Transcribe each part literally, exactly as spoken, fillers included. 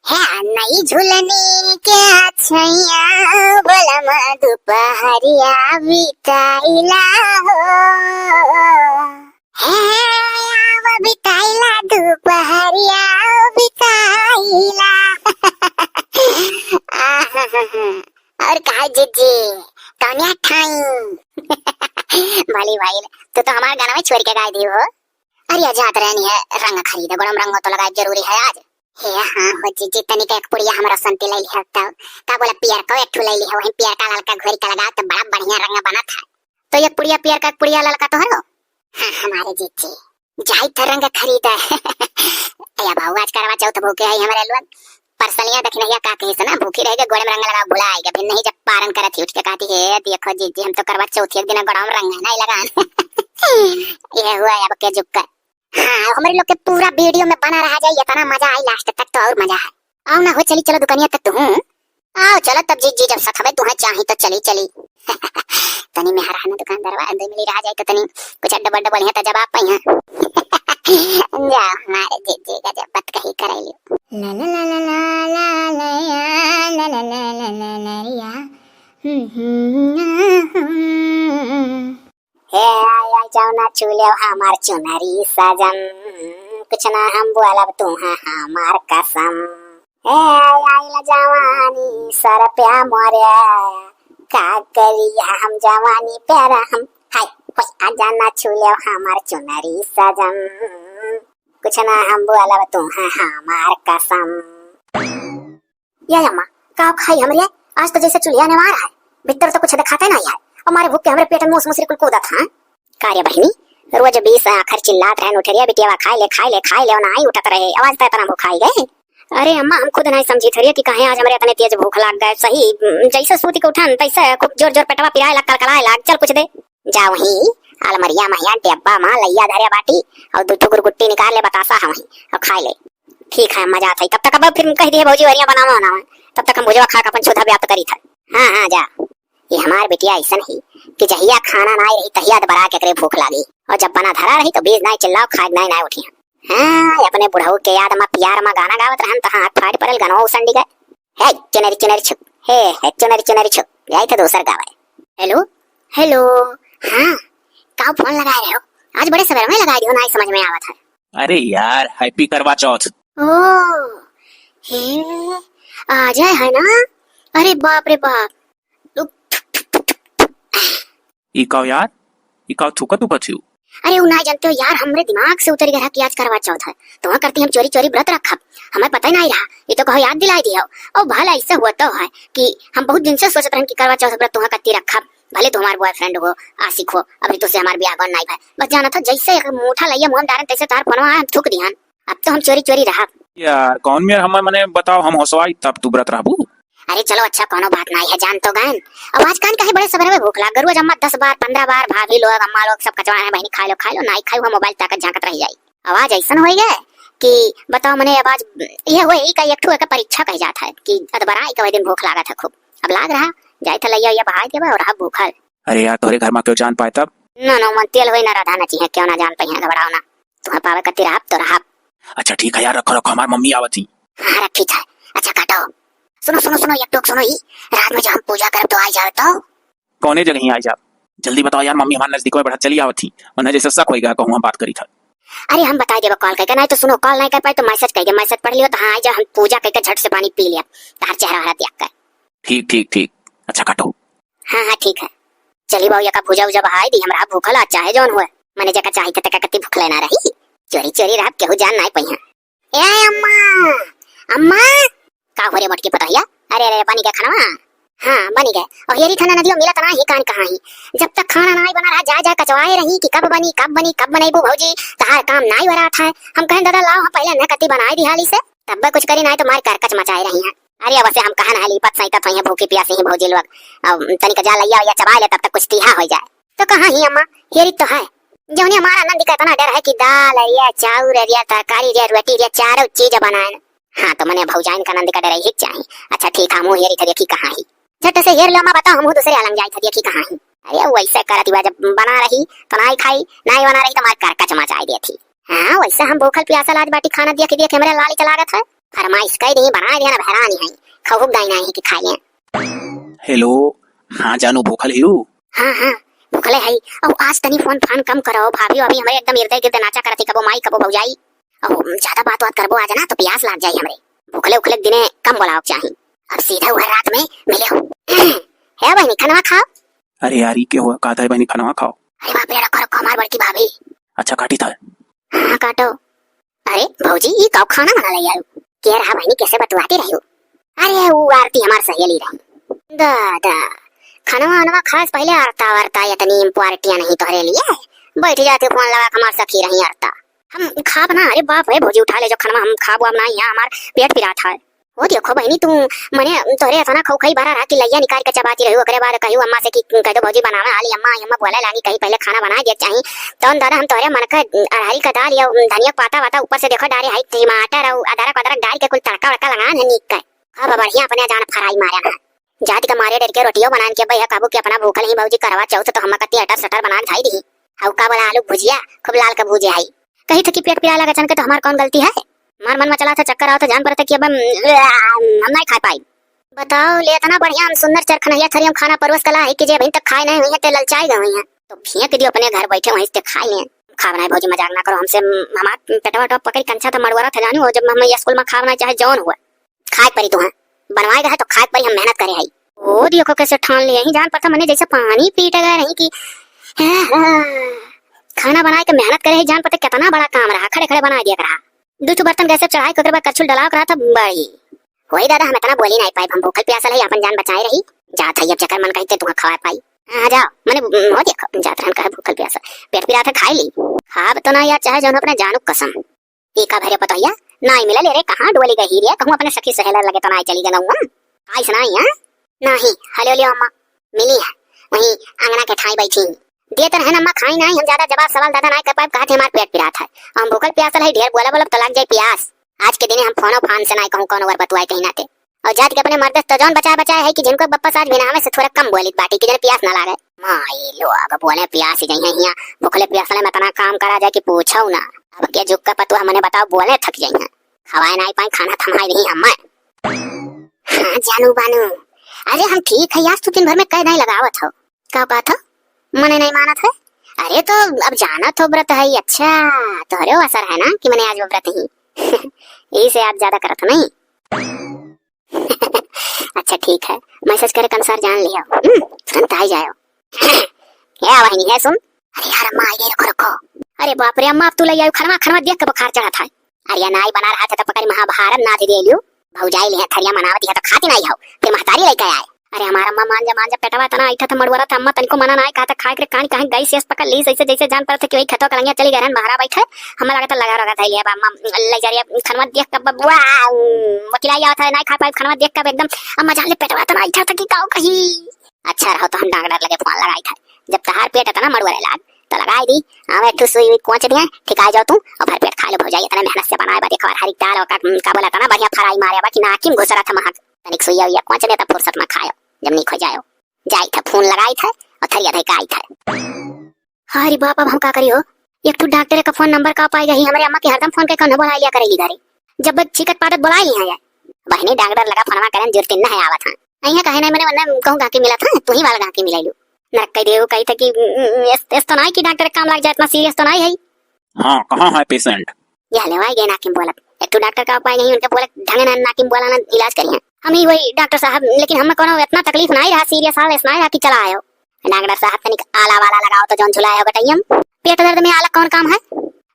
है नई झुलनी के छैया, बलम दुपहरिया बिताइला हो। है आव बिताइला दुपहरिया बिताइला। आहाहा। और का जीजी, कौनिया ठाई? भली भाई, तू तो हमार गाना में छोड़ के गाय दी हो। अरे, जात रहनी है रंग खरीदे, गोड़म रंगो तो लगाए जरूरी है आज। हे हाँ हो जीजी, तनिक एक पुड़िया हमरा संती ले लिया तब। का बोला, पियर को एक ठू ले लिया, वही पियर का ललका घोरी का लगा तो बड़ा बढ़िया रंग बनत है। तो एक पुड़िया पियर का, एक पुड़िया ललका तोहरो? हाँ, हमारे जीजी। जाई तो रंग खरीदे। या बाबू, आज करवा चौथ भूखे है हमरे लोग। परसलिया दखिनहिया का कही से ना, भूखी रह के गोड़े में रंग लगा भुला आएगा। फिर नहीं जब पारन करत ही उठ के कहती है, "देखो जीजी, हम तो करवा चौथ एक दिन गोड़वा में रंग नहीं लगा।" ये हुआ अब के जुक्कर। हाँ, हमरे लोग के पूरा वीडियो में बना रहा जाए, इतना मजा आई लास्ट तक तो और मजा है। आओ ना हो, चली चलो दुकानिया तक तू। आओ चलो तब जीजी, जब सथवे तुहे चाही तो चली चली। तनी मेहराना दुकानदारवा अंदर मिली रहा जाए तो तनी कुछ डबल डबल बढ़िया तो जवाब पाई है। जा हमारे जीजी का जब बात कही करैली। ला ला ला ला ला ला ला ला ला ला ला ला ला ला ला ला। हम्म, हम्म, हम्म। हे आई आई जौना छू लेव हमार चुनरी सजन, कुछ ना हम बोलब तुहा हमार कसम। हे आई आई ला जवानी सर पे मोरे, का करिया हम जवानी पे रहम। हाय, कोई आ जाना छू लेव हमार चुनरी सजन, कुछ ना हम बोलब तुहा हमार कसम। या अम्मा, का खाई हमरे? आज तो जैसे चुलिया नेवार है, भीतर तो कुछ दिखाते नहीं है। हमारे भूख के हमरे पेट में मूस मुसरी कुल कूदत है। का रे बहिनी, रोज बीस आखर चिल्लात रहे, उठरिया बिटियावा खाई ले, खाई ले, खाई ले, ना आई उठत रहे, आवाज तो इतना भुखाई गए। अरे अम्मा, हम खुद नहीं समझी थोड़ी कि काहे आज हमरे इतने तेज भूख लाग गए। सही, उम, जैसे सूती के उठन, तैसे खूब जोर जोर पेटवा पिराए लाग, कलकलाए लाग। चल कुछ दे। जा वहीं अलमरिया महिया डेब्बा मा लइया धरे बाटी, और दू ठो गुरगुट्टी निकाल ले बतासा है वहीं, और खाई ले। ठीक है, मजा आता है। तब तक अब फिर कह दिए भौजी, वरिया बनावा, बनावा। तब तक हम भुजवा खा के अपन क्षुधा व्याप्त करी था। हाँ, हाँ, जा। ये हमार बिटिया ऐसन ही कि जहिया खाना ना रही, तहिया बरा के एकरे भूख लागी, और जब बना धरा रही, तो बीस नाई चिल्लाओ, खाए नाई, नाई उठिया। हाँ, अपने बुढ़ऊ के याद मा, प्यार मा गाना गावत रहन, तो हाथ फाट पड़ल, गनवा उसंडी गए। हे चुनरी चुनरी छुप, हे, हे चुनरी चुनरी छुप, यही तो दूसर गावे। हेलो, हेलो, हाँ, का फोन लगाए रहे हो? आज बड़े सवेर में लगाए दियो, ना ही समझ में आवत है। अरे यार, हैप्पी करवा चौथ। ओ, हे, आज है, है ना? अरे बाप रे बाप। ई का यार? ई का थूकत उकत हियो? अरे, उ ना जानते हो यार, हमरे दिमाग से उतर गया कि आज करवा चौथ है। तो वहाँ करती हम चोरी चोरी व्रत रखब, हमें पता ही नहीं रहा। ये तो कहो याद दिलाई दिया। और भला ऐसे हुआ तो है कि हम बहुत दिन से सोचत रहन कि करवा चौथ व्रत तुहाँ कत्ती रखब, भले तू हमार बॉयफ्रेंड हो, आशिक हो, अभी तुझसे हमार ब्याह बन नहीं भाई। बस जाना था जैसे एक मुठा लइया मुँह में डारन तैसे तार फोनवा आए, हम थूक दिहन। अब तो हम चोरी चोरी रहब। यार, कौन मेर हमर मने बताओ, हम होसवाई तब तू व्रत रहबू? अरे चलो अच्छा, कोनो बात नाई है, जान तो गयन। अब आज कान काहे बड़े सबेरे में भूख लाग, गरुआ जम्मा दस बार, पन्द्रह बार, भाभी लोग, अम्मा लोग सब कचवा है, बहिनी खाए लो, खाए लो, नाई खाई हुआ मोबाइल ताकत झांकत रह जाई। अब आज ऐसन होई गए कि बताओ मने, अब आज ये हुए ही का एक ठो एक परीक्षा कही जात है कि अदबराई के वही दिन भूख लागत है खूब। अब लाग रहा, जाए था लइया उइया बहाई देबा और रहा भूखल। अरे यार, तोहरे घर मा क्यों जान पाए तब? नो, नो, मन तेल होई ना राधा नची है, क्यों ना जान पाई है, घबराओ ना। तुहा पावे कत्ती रहब तो रहब। अच्छा ठीक है यार, रखो, रखो, हमार मम्मी आवत ही। हाँ, रखी था। अच्छा काटो। सुनो, सुनो, सुनो, एक टोक सुनो ही। रात में जब हम पूजा करब तो आ जाओ तो। कौने जगह ही आ जाओ? जल्दी बताओ यार, मम्मी हमार नजदीक में बढ़त चली आवत ही। उन्हें जैसे शक होई गया, कहूँ हम बात करी था। अरे हम बताई देबो कॉल करके, नहीं तो सुनो, कॉल नहीं कर पाए तो मैसेज करके, मैसेज पढ़ लियो तो हाँ, आ जाओ, हम पूजा करके झट से पानी पी लिया, तार चेहरा हरा त्याग कर। ठीक, ठीक, ठीक। अच्छा काटो। हाँ, हाँ, ठीक है। चली बाबू, एका भुजा उजा बहाई दी, हमरा भूखल आ चाहे जौन होए। मने जेका चाही त तेका कत्ती भूखले ना रही। चोरी चोरी रहब, केहू जान नाई पइहा। ए अम्मा, अम्मा। का हो रे मोटकी पतोहिया? अरे, अरे, बनी गए खानवा? हाँ, बनी गए। और हेरी थाना नदियो मिला तना ही कान कहाँ ही। जब तक खाना नाई बना रहा, जाए, जाए कचवाए रही कि कब बनी, कब बनी, कब बनैबू भौजी, तहार काम नाई हो रहा था। हम कहें, "दादा लाओ, हम पहले न कत्ती बनाए दी हाली से, तब कुछ करी, नाई तो मार करकच मचाए रही हैं।" अरे, अब से हम कहन है, लिपत सैतत होइहैं, भूखी पियासी ही भौजी लोग। अब तनिक जा लइया उइया चबाए ले, तब तक कुछ तीहा होइ जाए। तो कहाँ ही अम्मा, हेरी तो है। जौने हमारा नंदी का इतना डर है कि दाल अरिया, चाउर अरिया, तरकारी अरिया, रोटी अरिया, चारों चीज बनाए न। हाँ, तो मने भौजाइन का नंदी का डर ही चाही। अच्छा ठीक है, हमहू हेरी था, देखी कहाँ ही। झट से हेर लो अम्मा, बताओ, हमहू दूसरे आलम जाई था, देखी कहाँ ही। अरे, वैसे करत हुआ जब बना रही, तो नाई खाई, नाई बना रही, तो मार करकच मचाई देती। हाँ, वैसे हम भूखल पियासल आज बाटी खाना देख देख हमरे लाली चलागत है। फरमाइश कइ दी, बनाइ दिया ना, हैरान ही है, खौहुक दाई नाही कि खाइ लें। हेलो, हाँ जानू, भूखल हियू? हाँ, हाँ, भूखले है। अउ आज तनी फोन फान कम करो, भाभी अभी हमरे एकदम इर्दे गिर्दे नाचा करत ही, कबो माई, कबो भौजाई। अउ ज्यादा बात वात करबो आज ना तो प्यास लाग जाई हमरे। भूखले उखले दिने कम बोलावक चाही। अब सीधे उहे रात में मिले हो। हे बहिनी, खनवा खाओ। अरे यार, ई के हुआ? कहत है बहिनी, खनवा खाओ। अरे बाप रे, रखो, रखो, हमार बड़की भाभी। अच्छा, काटी था। हाँ, काटो। अरे भौजी, ई का खाना बना ले आयु? के रहा बहिनी, कैसे बतुआती रही हो? अरे, वो आरती हमार सहेली रही। दादा, खनवा वनवा खास पहले आरता वारता इतनी important नहीं तोहरे लिए। बैठ जाते फोन लगा के हमार सखी रही आरता। हम खाब ना, अरे बाप रे भौजी, उठा ले जो खनवा, हम खाब वाब ना, यहाँ हमार पेट पिरात है। ओ देखो बहिनी, तू मने तोहरे अतना खौखई भरा रहा कि लइया निकाल के चबाती रही, ओकरे बाद कहियो अम्मा से कि कह दो भौजी बनावे वाली अम्मा, अम्मा बोले लागी कहीं पहले खाना बनाए दिया चाही। तौन दादा हम तोहरे मन का अरहरी का दाल या धनिया का पाता वाता ऊपर से देखो डारे है, टमाटर और अदरक वदरक डाल के कुल तड़का वड़का लगा है नीक कर। अब बढ़िया अपने जान फराई मारे ना। जाति का मारे डर के रोटियों बनान के अब यह काबू कि अपना भूखल ही भौजी करवा चौथ तो हम कत्ती अटर सटर बना के खाई दी। हऊ का बोला आलू भुजिया खूब लाल का भूजे आई। कही था कि पेट पिराए लगा अचानक तो हमार कौन गलती है? हमार मन में चला था चक्कर आओ तो जान पड़ता कि अब हम, हम नहीं खा पाई। बताओ ले इतना बढ़िया हम सुंदर चरखनहिया थरिया में खाना परोस कला है कि जे अभी तक खाए नहीं हुई है ते ललचाए गए हुई है। तो फेंक दियो अपने घर बैठे वहीं से खाए लें। खाब नहीं भौजी मजाक ना करो हमसे, हमार पेटवा वेटवा पकड़ कंछा था मड़वरा था जानू, और जब हम ये स्कूल में खाब नहीं चाहे जौन हुआ। खाए परी तुहा, बनवाए गए तो खाए परी, हम मेहनत करे हई। ओ देखो कैसे ठान लिए ही, जान पड़ता मने जैसे पानी पीटे गए रही कि खाना बनाए के मेहनत करे ही, जान पड़ता कितना बड़ा काम रहा, खड़े खड़े बनाए दिया रहा। दू ठो बर्तन गैस पे चढ़ाए के ओकरे बाद करछुल डलाओ के रहा था बड़ी। वही दादा हम इतना बोली नहीं पाए, हम भूखल प्यासल है अपन जान बचाए रही। जात है अब जकर मन कहते तुहा खवाए पाई। हाँ जाओ मने हो देखो जात रहन कहे भूखल प्यासल, पेट पिरात है खाए ली। खाब तो ना यार चाहे जौन अपने जानू कसम। ई का भरे पतोहिया, नाई मिलल रे, कहाँ डोली गही रे, कहूँ अपने सखी सहेलर लगे तो नाई चली गए गौवा। आइस नाई, हाँ? नाही, हलियो लियो अम्मा, मिली है, वहीं अंगना के ठाई बैठी। देत रहन अम्मा खाई नाई, हम ज्यादा जवाब सवाल दादा नाई कर पाए, कहत हमार पेट पिरात है। हम भूखल प्यासल है, ढेर बोला बोलब तो लग जाए प्यास। आज के दिने हम फोनो फान से नाई कहूँ कौन ओर बतुआए कहीं नाते। और जात के अपने मर्द तो जौन बचाए बचाए है कि जिनको बप्पा साज बिनावे से थोड़ा कम बोलित बाटी कि जन प्यास ना लागे। माई लोग बोले प्यास ही जइहे हिया, भूखले प्यासले में इतना काम करा जाए कि पूछो ना। अब के जुग का पतुआ मने बताओ बोले थक जइहे। खवाए नाई पाए खाना थमाए नहीं अम्मा। हाँ जानू बानू, अरे हम ठीक है यार, तू दिन भर में कई नहीं लगावत हो। का बात हो? मने नहीं मानत है? अरे तो अब जानत हो व्रत है, अच्छा तोहरे असर है ना कि मने आज वो व्रत ही। यही से आज ज्यादा करत नहीं। अच्छा ठीक है, मैसेज करे के अनुसार जान लियो। हम्म, तुरंत आई जायो। ए बहिनी है सुन। अरे यार अम्मा आई गई, रुको रुको। अरे बाप रे अम्मा, अब तू ले आयो खनवा, खनवा देख के बुखार चढ़ा था। अरे या नाई बना रहा था तो पकड़ी महाभारत नाथ दे लियो। भौजाई लिया थरिया मनावत है तो खाती नहीं हो, फिर महतारी लेके आए। अरे हमार अम्मा मान जा मान जा, पेटवा इतना ऐठा था मड़वरा था अम्मा, तनिको मना नाई कहा था खाए के रे, कान कहाँ गैस सैस पकड़ ली, जैसे जैसे जान पड़त है कि वही खेतवा कलंगिया चली गए रहन बहरा बैठे। हमें लगा था लगा रखा था ये अम्मा ले जा रही है खनवा देख के बबुआ, वकिलाई आवत है नाई खा पाए खनवा देख के एकदम। अम्मा जान ले पेटवा इतना ऐठा था कि काऊ कही। अच्छा रहो तो हम डॉक्टर लगे फोन लगाई था, जब तहार पेट इतना मड़ुआ लाग तो लगाई दी। आवे एक ठो सुई हुई कोच दिए, ठिकाई जाओ तू और भर पेट खा लो भौजाई, इतने मेहनत से बनाए बा देखो हरी दाल और का, का बोला इतना बढ़िया फराई मारे बा कि नाकी में घुस रहा था महक। तनिक सुइया उइया कोच दे तब फुर्सत में खायो, जब नीक हो जायो। जाई था फोन लगाई था और थरिया धई का आई था। अरे बाप, अब हम का करी हो? एक ठो डॉक्टर का फोन नंबर का पाई गई, हमरे अम्मा के हरदम फोन के कौन बोला लिया करेगी घरे। जब बस छिकत पादत बोला लिया है। बहनी डॉक्टर लगा फोनवा करन जरूरत न है आवत हाँ। अइहे कहे नहीं मने वरना कहूँ गाँकी मिलत है, तू ही वाला गाँकी मिलैलू। नरक कह देऊ कही था कि, "उम, उम, एस, एस तो नहीं कि डॉक्टर काम लग जाए, इतना सीरियस तो नहीं है।" हाँ, कहाँ है पेशेंट? यह ले आई गए नाकिम बोलत। एक ठो डॉक्टर का पाई नहीं, उनके बोले ढंगे ना नाकिम बोला ना इलाज करिए। हम ही वही डॉक्टर साहब, लेकिन हमें कोनो इतना तकलीफ नहीं रहा, सीरियस हाल इतना रहा कि चला आयो। डॉक्टर साहब तनिक आला वाला लगाओ तो जौन झुलाए हो गटैयम। पेट दर्द में आला कौन काम है?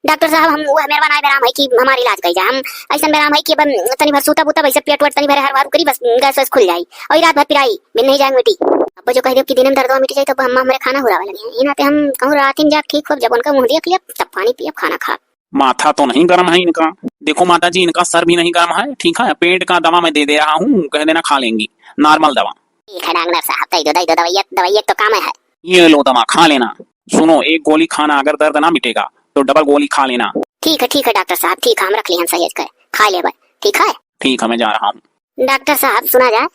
डॉक्टर साहब हम वो मेहरबान आए बेराम है कि हमार इलाज करी जाए। हम ऐसा बेराम है कि अब तनी भर सूता बूता वैसे पेट वेट तनी भर हर बार करी बस गैस वैस खुल जाई और रात भर पिराई बिन नहीं जाए बेटी। अब जो कह दे कि दिन में दर्द मिट जाए तो हम हमरे खाना हुरावे लगे। इनाते हम कहूँ रात में जा ठीक हो जब उनका मुँह देख लिया तब पानी पिया खाना खा। माथा तो नहीं गर्म है इनका। देखो माता जी, इनका सर भी नहीं गर्म है, ठीक है? पेट का दवा मैं दे दे रहा हूँ, कह देना खा लेंगी, नॉर्मल दवा। ठीक है डॉक्टर साहब, दे दो, दे दो दवाइया, दवाइया तो काम है। ये लो दवा, खा लेना। सुनो, एक गोली खाना, अगर दर्द ना मिटेगा तो डबल गोली खा लेना। ठीक है, ठीक है डॉक्टर साहब, ठीक है, हम रख ली, हम सहेज कर खा लेबे, ठीक है? ठीक है, मैं जा रहा हूँ। डॉक्टर साहब, सुना जाए,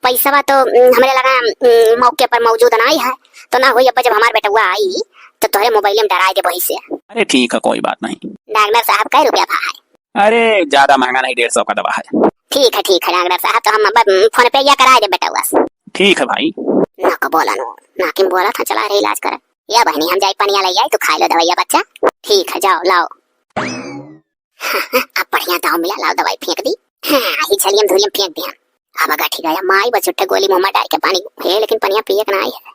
पैसवा तो, उम, हमरे लगा, उम, मौके पर मौजूद नाई है, तो ना होई, अब जब हमार बेटवा आई, तो तोहरे मोबाइल में डराए दे वही से। अरे ठीक है, कोई बात नहीं। डॉक्टर साहब, कै रुपया भा है? अरे, ज्यादा महंगा नहीं, डेढ़ सौ का दवा है। ठीक है, ठीक है डॉक्टर साहब, तो हम अब फोन पे या कराए दे बेटवा से। ठीक है भाई। ना को बोला नो, ना कि बोला था, चला रहे इलाज करे। या बहनी, हम जाई पनिया ले आई, तू खाए लो दवाइया बच्चा। ठीक है, जाओ लाओ। अब बढ़िया दाव मिला, लाओ दवाई फेंक दी। हाँ, ही छलियम धुलियम फेंक दिया। अब गठी गया, माई बस उठे गोली मुंह में डाल के पानी, हे लेकिन पनिया पिए के ना आई है।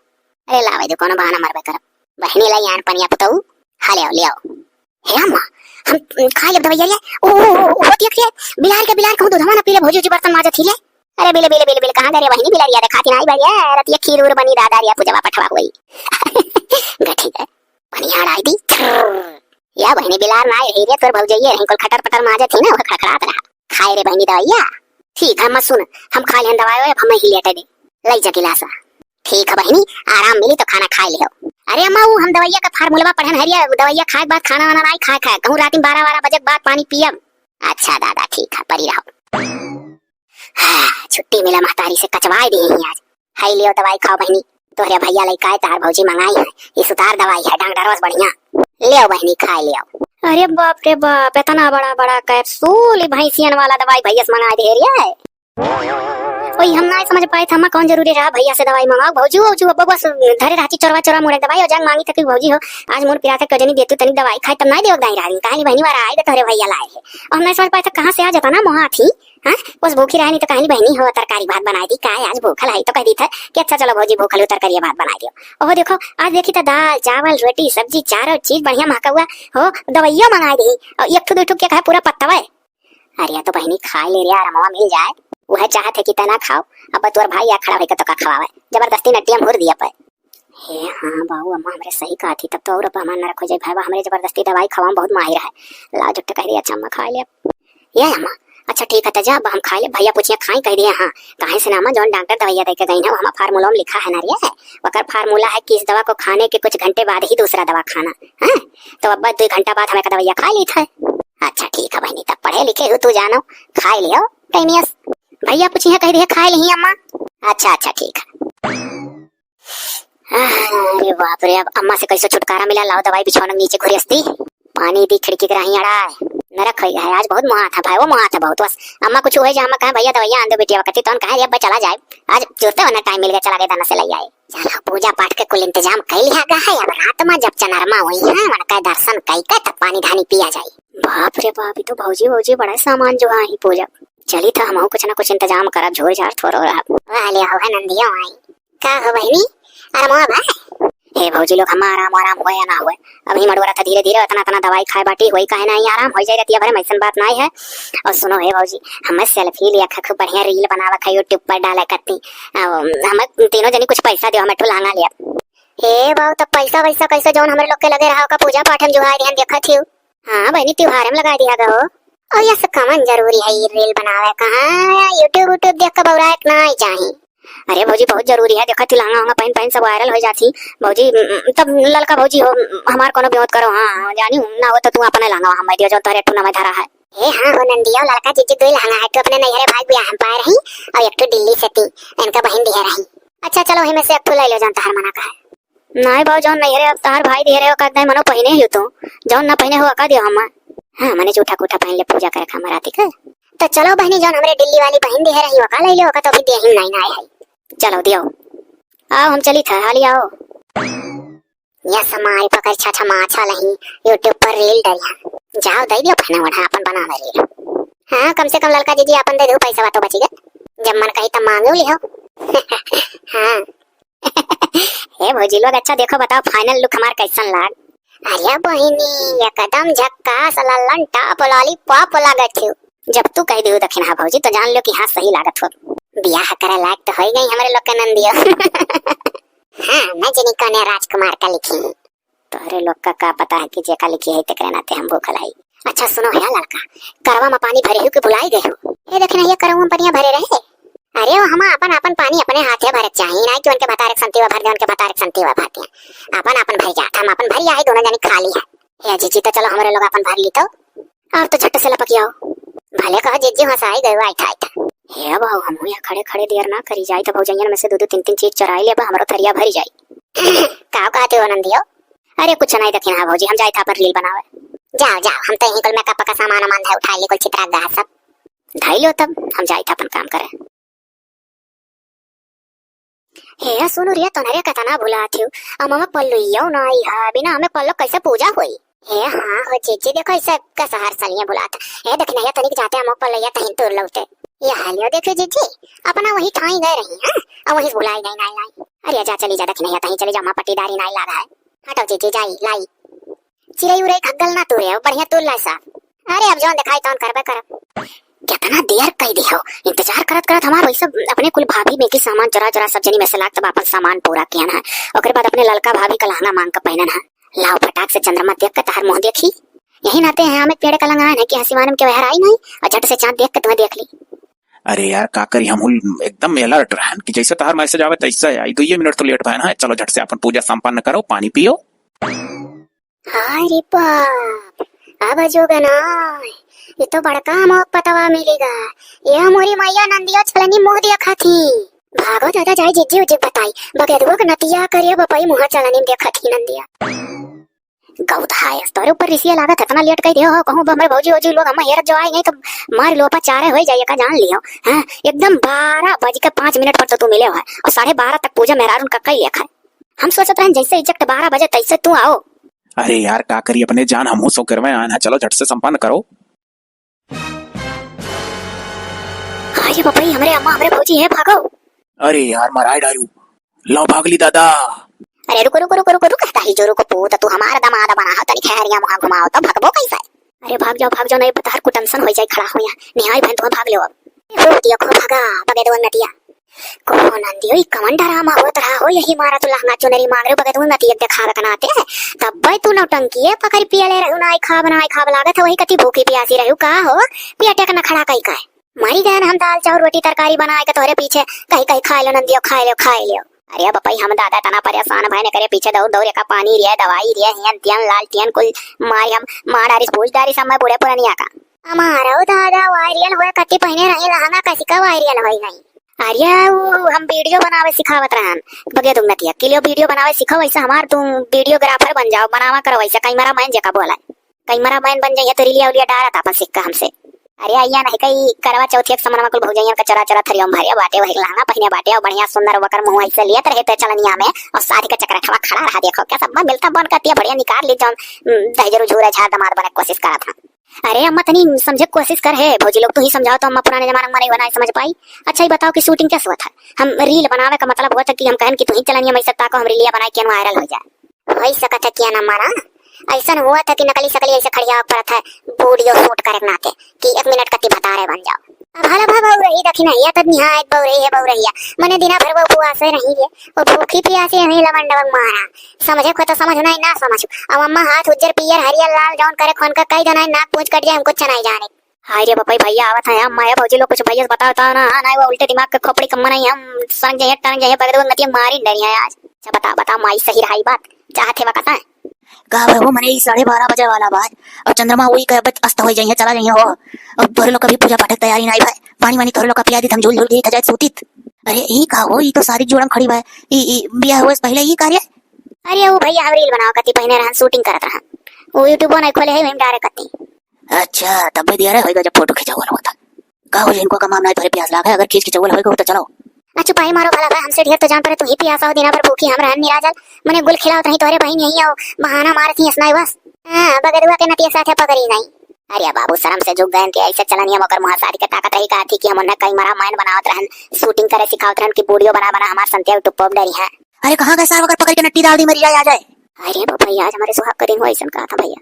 अरे लावे दे, कोनो बहाना मारबे करब। बहनी लाई आन पनिया पुतऊ, हाँ ले आओ, ले आओ। हे अम्मा, हम, उम, खा लेब दवाइया रे। ओ, ओ, ओ, ओ, ओ, देख रे, बिलार के, बिलार कहूँ दूधवा ना पी ले, भौजी, भौजी बर्तन माजत ही ले। अरे बिल, बिल, बिल, बिल, कहाँ करे बहिनी बिलरिया रे, खाती नाई बरिया, रतिया खीर उर बनी दादा रे, पूजवा पठवा होई। गठी के, पनिया अड़ाई दी। या बहिनी बिलार नाई रही रे, तोर भौजइये रही, कुल खटर पटर माजत ही ना, वह खड़खड़ात रहा। खाए रे बहिनी दवाइया। ठीक है, अम्मा सुन, हम खा लेन दवाई, अब हमें ही लेटे दे। लई जा गिलासा। ठीक है बहिनी, आराम मिली तो खाना खाए लियो। अरे अम्मा, वो हम दवाइया का फार्मूलवा पढ़न हरिया, दवाइया खाए के बाद खाना वाना नाई खाए खाए, कहूँ रात में बारह बारह बजे के बाद पानी पियब। अच्छा दादा, ठीक है, परी रहो। हाँ, छुट्टी मिला महतारी से, कचवाए दिए ही आज। हाई लियो दवाई खाओ बहिनी, तोहरे भैया लइका है, तार भौजी मंगाई है, ये सुतार दवाई है, डॉक्टर बस बढ़िया। लियो बहिनी, खाए लियो। अरे बाप रे बाप, इतना बड़ा बड़ा कैप्सूल, ई भैंसियन वाला दवाई भैया से मंगाए दे रे। ओई हम नाई समझ पाए था, अम्मा कौन जरूरी रहा भैया से दवाई मंगाओ, भौजी हो, जो बबुआ से धरे रहती चोरवा चोरवा मुड़े दवाई, और जान मांगी तक भौजी हो, आज मोर पिरात है, कजनी देतू तनी दवाई खाए, तब नाई देवक दाई रही, कहानी बहिनी वाला आए, तो तोहरे भैया लाए है। और हम नाई समझ पाए था, कहाँ से आ जाता ना मोहा थी, हाँ? बस भूखी रहे नहीं तो कहानी बहिनी हो, तरकारी भात बनाई दी, काय आज भूखल है, तो कह दी था कि अच्छा चलो भौजी भूखल हो, तरकारी भात बनाई दियो। ओहो देखो, आज देखी तो दाल, चावल, रोटी, सब्जी, चारों चीज बढ़िया महका हुआ हो, दवाइयो मंगाई दी, और एक ठो दो ठो के कहे पूरा पत्ता है। अरे तो बहिनी खाए ले रे, आरामवा मिल जाए। वह चाहत है कि तना खाओ, अब तोर भाई आ खड़ा होइके तो का खवावे, जबरदस्ती नटिया में हुर दिया पे। हे हाँ बाबू, अम्मा हमरे सही कहा थी, तब तो और अब हमार नरक हो जाए। भाई हमरे जबरदस्ती दवाई खवाओ बहुत माहिर है। लाओ जुट्टे कह दिया, अच्छा अम्मा खा ले। ये अम्मा, अच्छा ठीक है, तो जा अब हम खा ले। भैया पूछिए खाई, कह दिए हाँ। काहे से ना अम्मा, जौन डॉक्टर दवाइया दे के गई है, वो हमार फार्मूला में लिखा है ना रे, वकर फार्मूला है कि इस दवा को खाने के कुछ घंटे बाद ही दूसरा दवा खाना है। तो अब दो घंटा बाद हमें का दवाइया खा ली था। अच्छा ठीक है बहिनी, तब पढ़े लिखे हो तू जानो, खाए लियो टाइमियस। भैया पूछी है, कह दिए खाए लिही अम्मा। अच्छा अच्छा ठीक है। अरे बाप रे, अब अम्मा से कैसे छुटकारा मिला, लाओ दवाई बिछौना नीचे घुरियस्ती। पानी दी खिड़की के राही अड़ाए, नरक हो गया है आज, बहुत मुहा था भाई, वो मुहा था बहुत। बस अम्मा कुछ हुए जो अम्मा कहे भैया दवाइया आन दो बिटिया वकती, तो कहे अब चला जाए, आज जुरते होना टाइम मिल गया, चला गए दाना से ले आए। चलो, पूजा पाठ के कुल इंतजाम कर लिया गया है। अब रात में जब चनरमा हुई है, उनका दर्शन कई के तब पानी धानी पिया जाए। बाप रे बाप, ये तो भौजी, भौजी बड़ा सामान जो आई पूजा। चली था, हम कुछ ना कुछ इंतजाम करब, झोर झार थोरो रहा। वाह, ले आओ है नंदियो आई। का हो बहिनी, आराम हुआ बा? हे भौजी लोग, हमार आराम, आराम होए या ना होए, अभी मड़ुआ था धीरे धीरे, इतना, इतना दवाई खाए बाटी, होई काहे ना, आराम हो जाए रतिया भरे में, ऐसन बात नहीं है। और सुनो हे भौजी, हमें सेल्फी लिया खा, खूब बढ़िया रील बनावा खा, YouTube पर डाले करती। अब हम तीनों जनी कुछ पैसा दियो, हम एक ठो लहंगा लिया। ए बाऊ, तब पैसा वैसा कैसे जौन हमरे लोग के लगे रहा का पूजा पाठ में जुहाई दिहन देखत हियो। हाँ बहिनी, त्योहार में लगा दिया गो। और ये सब कमन जरूरी है, ये रील बनावे कहाँ, YouTube, YouTube देख के बौराए के ना ही चाही। अरे भौजी, बहुत जरूरी है, देखत ही लहंगा वहंगा पहन पहन सब वायरल हो जाती। भौजी, उम, तब ललका भौजी हो, हमार कोनो विरोध करो, हाँ, हाँ, जानी ना हो तो तू अपने लहंगा हम दियो, जौन तोहरे ठुना में धरा है। ए हाँ हो नंदिया, ललका जीजी दुई लहंगा है, तू अपने नैहरे भाग बियाह हम पाए रही, और एक ठो दिल्ली से ती, इनका बहिन दिया रही। अच्छा चलो, वही में से एक ठो ले लो, जौन तोहर मना का है। नाई बाऊ, जौन नैहरे अब तहार भाई दिहे रहे, ओका एकदम मनो पहिने ही तू। जौन ना पहिने हो, ओका दियो हम्मा। हाँ, मने जूठा कूठा पहिन ले पूजा करे खामा राती के। तो चलो बहिनी, जौन हमरे दिल्ली वाली बहिन दिहे रही, ओका ले ले, ओका तो अभी देही नाई नाई है। चलो दियो। आओ, हम चली था, हाली आओ। या समाई पकड़ छा छा माछा लही, YouTube पर रील डरिया। जाओ, दे दियो पहिने ओढ़ा, अपन बना ले रील। हाँ, कम से कम ललका जीजी अपन दे दो, पैसा तो बची गए। जब मन कही तब मांगे लिहो। हाँ। हे भौजी लोग, अच्छा देखो, बताओ final look हमार कैसन लाग? अरे बहिनी, एकदम झक्कास, लल्लन top, lollipop लागत हो। जब तू कह दियो दखिनहा भौजी, तो जान लो कि हाँ, सही लागत हो। बियाह करे लायक तो हो गई हमरे लोग के नंदियो। हाँ, न जनी कौने राजकुमार का लिखी। तोहरे लोग का का पता है कि जेका लिखी है तेकरे नाते हम भूखल हई। अच्छा सुनो है ललका, करवा में पानी भरे हो कि भुलाई गए हो? ए देखिन, ये करवा में पनिया भरे रहे। अरे वो हम अपन अपन पानी अपने हाथे भरे चाही, ना कि उनके भतारे के संतीवा भर दे, उनके भतारे के संतीवा भर दे। अपन अपन भर जात, हम अपन भर आई, दोनों जनी खाली है। ए जीजी, तो चलो हमरे लोग अपन भर ली तो। और तो झट से लपक आओ। भले कहो जीजी हंसाई गए, आइठा आइठा। हे बाबू, हम यहाँ खड़े खड़े देर ना करी जाई, तो भौजैयन में से दो दो तीन तीन चीज चुराई लेबा, हमरो थरिया भरी जाई। का कहते हो नंदियो? अरे कुछ नहीं, देखिन हाँ भौजी, हम जाए था अपन रील बनावे। जाओ, जाओ, हम तो यहीं कुल मेकअप का सामान वामान है, उठाइ ली कुल चित्रा गा सब। धइ लो तब, हम जाइत अपन काम करे। हे सुनु रे, तोहरे कतना भुलात हिउ, अमवा पल्लुइयो नाई है, बिना अमे पल्लू कैसे पूजा होई? हे हाँ हो जीजी, देखो इसे का सहर सलिए भुलात। हे देखी नहीं, तनिक जाते अमवा पल्लुइया तहीं तूर लौटे। ये हालियो देखो जीजी, अपना वही ठाई गए रही, हाँ? अब वही भुलाई गई, नाई, नाई। अरे जा, चली जा, देखी नहीं, तहीं चली जा, अमवा पट्टीदारी नाई लागा है। हटो जीजी, जाई, लाई। चिरई उरई खग्गल ना तूरे, बढ़िया तूर लाए साहब। अरे अब जौन देखाई तौन करबे करब। केतना देर कइ दिहो, इंतजार करत करत हमार वैसे अपने कुल भाभी में की सामान चोरा चोरा सब जनी में से लाग तब अपन सामान पूरा कियन है। ओकरे बाद अपने ललका भाभी का लहंगा मांग के पहनन है। लाओ फटाक से चंद्रमा देख के तहार मुंह देखी। यही नाते हैं हम एक पेड़ का लंगान है कि हंसी मानम के बहर आई नहीं और झट से चांद देख के तुम्हें देख ली। अरे यार, का करी, हम हुल एकदम alert रहन कि जैसे तहार message आवे तैसे आई। दुइये मिनट तो late भयन है। चलो झट से अपन पूजा संपन्न करो, पानी पियो। हाय रे बाप, अब जोगना, ये तो बड़का अमोक पतवा मिलेगा। ये मोरी मैया नंदिया छलनी मुंह दिया खाती। भागो दादा, जाई जिज्जी उज्जी बताई, बगेदुआ के नतिया करिया बपई मुंह चलनी देखा थी नंदिया। गौधा है, तोरे ऊपर रिसिया लागत है, इतना late कइ दियो हो, कहूँ हमरे भौजी वौजी लोग हम हेरत जो आए नहीं तो मार लोपा चारे होइ जाइए का जान लियो। हाँ, एकदम बारह बज के पाँच मिनट पर तो तू मिले हो और साढ़े बारह तक पूजा मेहरारून का कई लेखा है। हम सोचत रहन जैसे exact बारह बजे तैसे तू आओ। अरे यार, का करी अपने जान, हमहू सो करवे आन है, चलो झट से संपन्न करो। अरे बाप रे, हमरे अम्मा, हमरे भौजी है, भागो। अरे यार, मराए डारू, लो भाग ली दादा। अरे रुको, रुको, रुको, रुको, रुको, ताही जो रुको पूत, तू हमारा दमाद बना हो, तनी खैरिया मुहा घुमाओ तो भगबो कैसे? अरे भाग जाओ, भाग जाओ, नहीं बता हर कुटंसन हो जाए, खड़ा हो यहाँ, निहाय बहन तुम्हें भाग लो अब। हो दिया खो भगा, बगे दो नतिया। कहो नंदियो, ई कवन डरामा होत रहा हो, यही मारा तू लहंगा चुनरी मांग रहे हो, बगे दो नतिया देखावे के नाते, तब भाई तू नौटंकी है, पकड़ पिया ले रहे हो, ना आई खाब, ना आई खाब लागत है, वही कति भूखी प्यासी रहे हो, का हो, पिया टेक न खड़ा कई का है। मरी गए न हम दाल चाउर रोटी तरकारी बनाए के तोहरे पीछे, कही कही खाए लो नंदियो, खाए लो, खाए लो। अरे बपई हम दादा तना परेशान भय ने करे पीछे दौड़ दौड़ का पानी रिया दवाई रिया हियन तियन लाल टियन कुल मारी हम मार डारिस पूछ डारिस हम बूढ़े पुरनिया का। हमारो दादा वायरियन हुए कति पहिने रही लहंगा कसी का वायरियन होई गई। अरे ऊ हम वीडियो बनावे सिखावत रहन बगे तुम नतिया के लिए वीडियो बनावे सिखो वैसे हमार तुम वीडियोग्राफर बन जाओ बनावा करो वैसे कैमरा मैन जेका बोला। कैमरा मैन बन जाइए तो रिलिया उलिया डारत आपन सिक्का हमसे। अरे अइया नहीं कई करवा चौथिया के समनवा कुल भौजइयन का चोरा चोरा थरिया में भरे बाटे, वही लहंगा पहिने बाटे और बढ़िया सुंदर वकर मुंह ऐसे लियत रहे ते चलनिया में और शादी का चक्कर खवा खड़ा रहा। देखो क्या सब मिलता बन करती है बढ़िया निकाल ली जौन, हम्म, दहेजरू झूरा झार दामाद बने के कोशिश करत हैं। अरे अम्मा तनी समझे के कोशिश कर है भौजी लोग, तू ही समझाओ तो अम्मा पुराने जमाना में नहीं बना समझ पाई। अच्छा ये बताओ कि शूटिंग कैसे हुआ था? हम रील बनावे का मतलब हुआ था कि हम कहन कि तू ही चलनिया में ऐसे ताको हम रीलिया बनाए के वायरल हो जाए। होई सकत है किया ना माना, ऐसन हुआ था कि नकली सकली ऐसे खड़िया पड़त है, वीडियो शूट करे के नाते कि एक मिनट कति भतारे बन जाओ। अब भला भा बहु रही दखिना, या तब निहायत बहु रही है, बहु रही है। मने दिना भर वो उपवास रही है, वो भूखी प्यासी हमें लमंडवक मारा। समझे को तो समझ नहीं ना समझ। अब अम्मा हाथ उज्जर पियर हरियर लाल जौन करे खोन का कई दनाई नाक पूछ कट जाए, हमको चनाई जाने। हाय रे बपई, भैया आवत है, हम माया भौजी लोग कुछ भैया से बताओ, बताओ ना, हाँ, नहीं वो उल्टे दिमाग के खोपड़ी कम्मा नहीं, हम सरक जाइए, टरक जाइए, बगदे नतिया मारी डरी है आज। अच्छा बता, बता माई सही रहा ई बात, चाहत है बकता है। का भाई वो मने ई साढ़े बारह बजे वाला बात और चंद्रमा वही के बच अस्त हो जाइए, चला जाइए हो। अब तोरे लोग कभी पूजा पाठ के तैयारी नहीं भाई, पानी वानी तोरे लोग का पिया दी, हम झूल झूल के जाए सूतित। अरे ई का हो, ई तो सारी जोड़म खड़ी भाई, ई, ई बिया हुए से पहले ई कार्य। अरे वो भैया हम रील बनाओ कती पहिने रहन, शूटिंग करत रहन, वो YouTube नहीं खोले है, वही डायरेक्ट कती। अच्छा, तब भी दिया रे होइगा जब फोटो खिंचावल होता। का हो इनको का मामला है, तोरे प्यास लाग है, अगर खींच खिंचावल होइगा तो चलो। आ चुपाई मारो भला भाई, हमसे ढेर तो जान पड़े, तू ही प्यासा हो दिना भर भूखी, हम रहन निराजल, मने गुल खिलावत रही तोहरे बहिन यही आओ, बहाना मारत ही असनाई बस। हाँ, बगदुआ के नतिया साथे पकड़ी नहीं। अरे बाबू, शर्म से झुक गए कि ऐसे चलन ही हम ओकर मुँह सारी के ताकत रही, कहा थी कि हम उन्हें कई मरा मैन बनावत रहन, शूटिंग करे सिखावत रहन कि वीडियो बना बना हमार संत्या YouTube पर डरी है। अरे कहाँ गए सार, वकर पकड़ के नट्टी डाल दी, मरी जाए, आ जाए। अरे बाबा, आज हमारे सुहाग का दिन हुआ, ऐसन कहा था भैया।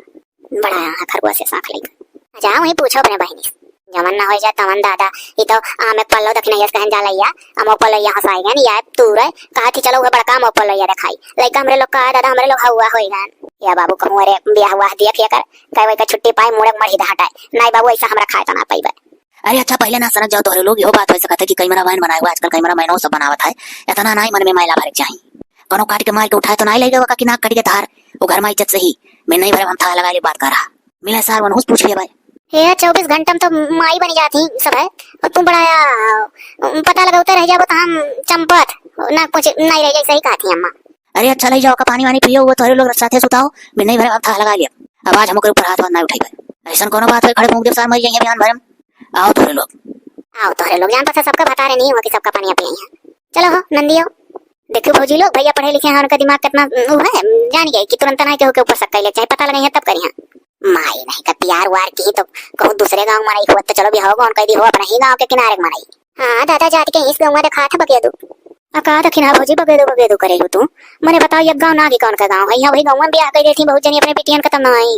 बड़ा यहाँ खरगोश से साँख लेकर। जा वहीं पूछो अपने बहिनी से। जवन ना हो जाए तवन दादा, ये तो आमे पल्लो दखिनैया से कहन जा लैया, अमो पल्लो यहाँ से आएगा नहीं, या तू रे, कहा थी चलो वो बड़का अमो पल्लो या दिखाई। लइका हमरे लोग का है दादा, हमरे लोग हवा होएगा। या बाबू कहूँ अरे ब्याह हुआ देख या कर, कहे वही का छुट्टी पाए, मुड़े मर ही हटाए। नहीं बाबू, ऐसा हमरा खाए तो ना पाइबे। अरे अच्छा, पहले ना सनक जाओ तोहरे लोग, इहो बात हो सकत है कि कैमरा मैन बनाए हुआ, आजकल कैमरा मैनो सब बनावत है, इतना ना ही मन में मैला भरे के चाही। कोनो काट के मार के उठाए तो ना ही लगे का कि नाक कट के धार, वो घर में इज्जत सही, मैं नहीं भरे हम था लगा ले बात कर रहा। मिला सार वनहूस पूछ लिया भाई। हे चउबीस घंटा में तो माई बनी जाती सब है, और तू बड़ा या, पता लगाते रह जाबो तो हम चंपत ना कुछ नहीं रह जाए, सही कहा थी अम्मा। अरे अच्छा, ले जाओ का पानी वानी पियो, वो तोहरे लोग साथे सुताओ, मैं नहीं भरे हम था लगा लिया। अब आज हम ओकरे ऊपर हाथ वाथ ना उठाई भाई। अइसन कौनो बात है, खड़े फूंक देब, सार मर जाइए बिहान भरे में। आओ तोहरे लोग। आओ तोहरे लोग, जान पड़ता सबका भतारे नहीं हुआ कि सबका पनिया पियई है। चलो हो नंदियो। देखो भौजी लोग, भैया पढ़े लिखे हैं, उनका दिमाग कितना, उ, है, जान गए कि तुरंत ना केहू के ऊपर शक कर ले, चाहे पता लगे है तब करिहा। माई नहीं का प्यार वार की तो कहूँ दूसरे गाँव मनई हुआ तो चलो बिहाव गौन कह दी हो, अपने ही गाँव के किनारे के मनई। हाँ दादा, जात के इस गाँव में देखा था बगेदू। आ का दखिन हा भौजी, बगेदू बगेदू करे हो तू? मने बताओ, एक गाँव ना कि कौन का गाँव है, यहाँ वही गाँव में ब्याह कर देती बहुत जनी अपने बिटियन का तब ना आई।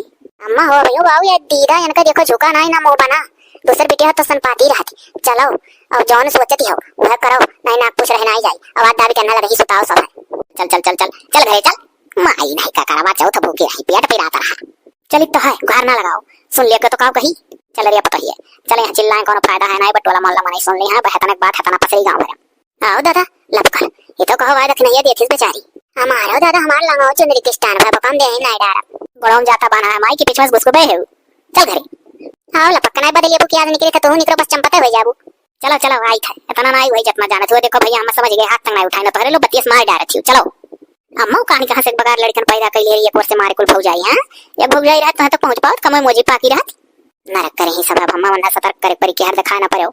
अम्मा हो भैया बाबू, ये दीदा इनका देखो झुका ना, ना मुँह बना। दूसर बिटिया तो सनपाती रहती। चलो, अब जौन सोचती हो वह करो, नहीं नाक पूछ रहे ना ही जाई। अब आज दाबी करना लगे सुताओ सब है। चल चल चल चल चल घरे चल। माई नहीं का करवा चौथ भूखी रही, पेट पिरात रहा। चलित तो है, गुहार ना लगाओ। सुन लिया के तो काव कही। चल रे पतोहिए, चले यहाँ चिल्लाएं, कोनो फायदा है ना, बटोला मोहल्ला मनई सुन ली है, बहतनक बात है तना पसरी गाँव भर। आओ दादा, लपकन, ये तो कहो भाई दखिनैया देथिस बेचारी। हमारो दादा हमार लंगाओ चुंदरी के स्टैंड भर बकम दे ही नहीं डारा। गोड़ों जाता बना है माई के पिछवा से घुसको बे है। चल घरे। आओ लपकन, आई बदलिए बुकी आज निकले थे, तू निकलो बस चंपते हो जाबू। चलो चलो, आई थे, इतना ना आई वही जितना जाना था। देखो भैया, हम समझ गए, हाथ तक ना उठाए ना, तोहरे लोग बतियस मार डारा थी। चलो। अम्मा, उ कहानी कहाँ से एक बगार लड़कन पैदा कर लिए, एक वर्ष से मारे कुल भौजाई, हाँ? एक भौजाई रहत, कहाँ तक पहुँच पावत, कमई मोजी पाकी रहत। नरक करे ही सब, अब अम्मा वंदा सतर्क करे परी, केहर दिखाए ना पड़ो।